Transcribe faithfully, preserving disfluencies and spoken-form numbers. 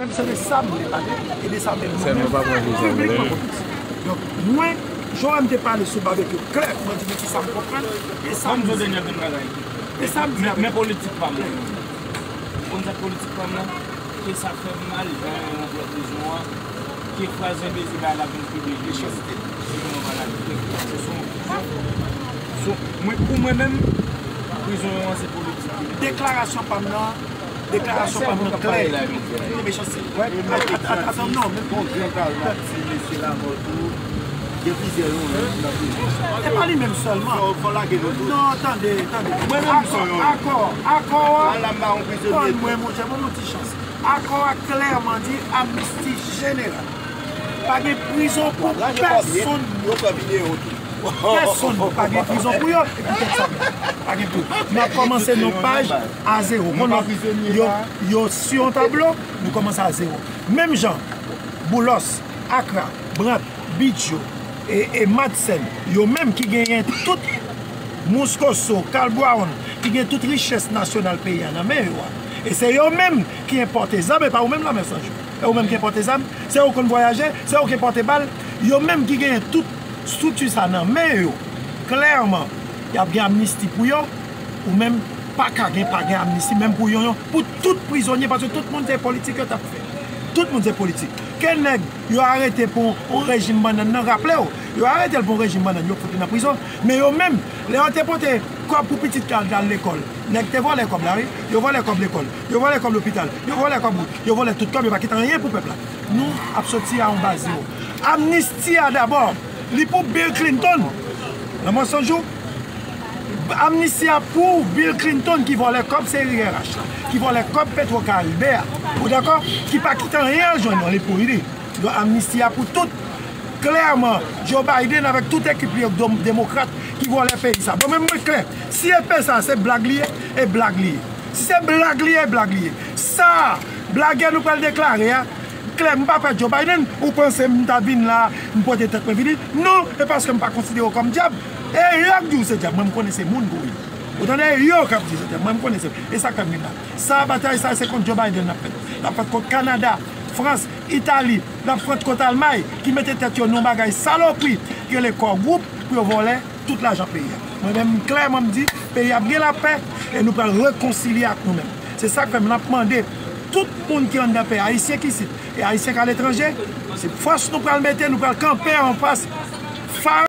Menm se de sa m vle pale, e de sa m vle piblikman pou di. Donk, mwen, jan w wè m te pale sou babekyou klè, mwen di men kisa m konprann, e sa m di. Dènye bagay. E sa m di. Men politik pa m la. Ou konn sa politik pa m la? Ke sa fè m mal, jan yo rantre prizon an, ke fraz enbezi bay la vin pi byen. Mechanste. Se yon maladi. Se yon, se yon, mwen, pou mwen menm, prizon an se politik. Deklarasyon pa m nan, deklarasyon pa m nan klè. Mechanste. At-, at-, at-, atann, non, men bon, gran talè ti mesye Lamothe tou. Gen plizyè yo, wi, nan prizon. E pa li menm sèlman. Fò, fò lage nou tou. Non, tande, tande. Mwen menm, akò, akò, akò a. Tann mwen, monchè, ban m yon ti chans. Akò a klèman di amnisti jeneral. Pa gen prizon pou pèsonn. Pèsonn pa gen prizon pou yo. Epi tèt sa, pa gen prizon. N ap kòmanse nan paj a zewo. Konn yo, yo sou yon tablo, nou kòmanse a zewo. Menm jan, Boulos, Akra, Brandt, Bidjo, e, e Madsen, yo menm ki genyen tout Mouskoso, Carl Brown, ki gen tout richès nasyonal peyi a nan men yo a. E se yo menm ki enpòte zam, e pa ou menm Lamè Sanjou. E ou menm ki enpòte zam, se ou konn vwayaje, se ou ki enpòte bal, yo menm ki genyen tout estrikti sa nan men yo. Klèman, y ap gen amnisti pou yo, ou menm pa ka gen, pa gen amnisti, menm pou yon, yon, pou tout prizonye, paske tout moun se politik yo t ap fè. Tout moun se politik. Ke nèg yo arete pou yon rejim bannann nan, raple w, yo arete l pou yon rejim bannann, yo fout li nan prizon. Men yo menm, lè yo te pote kòb pou pitit kal t al lekòl, nèg te vòlè kòb la, wi. Yo vòlè kòb lekòl, yo vòlè kòb lopital, yo vòlè kòb wout, yo vòlè tout kòb, yo pa kite anyen pou pèp la. Nou ap soti a yon baz zewo. Amnisti a dabò, li pou Bill Clinton. Nan mwen sonjou, amnisti a pou Bill Clinton ki vòlè kòb seri R H la, ki vòlè kòb Petro Caribe a. Ou dakò? Ki pa kite anyen al jwenn non, li pou li. Donk, amnisti a pou tout. Klèman, Joe Biden avèk tout ekip li yo, dom-, demokrat, ki vòlè peyi sa. Bon, men mwen klè, si E P sa se blag li ye, e blag li ye. Si se blag li ye, e blag li ye. Sa, blagè nou pral deklare a, klè, m pa pè Joe Biden, ou panse m ta vin la, m pote tèt mwen vini? Non, e paske m pa konsidere w kòm dyab. E yo k di w se dyab, mwen m konnen se moun pou w ye. Ou tande? E yo k ap di se dyab, mwen m konnen se. E sa k fè m vin la. Sa, batay sa, se kont Joe Biden l ap fèt. L ap fèt kont Kanada, Frans, Itali, l ap fèt kont Almay, ki mete tèt yo nan yon bagay salopri, ki rele Core Group, pou yo vòlè tout lajan peyi a. Mwen menm, klèman, m di, peyi a ap gen lapè, e nou pral rekonsilye ak nou menm. Se sa k fè m ap mande tout moun ki anndan peyi, Ayisyen ki isit, e Ayisyen k aletranje, se fòs nou pral mete, nou pral kanpe anfas Farah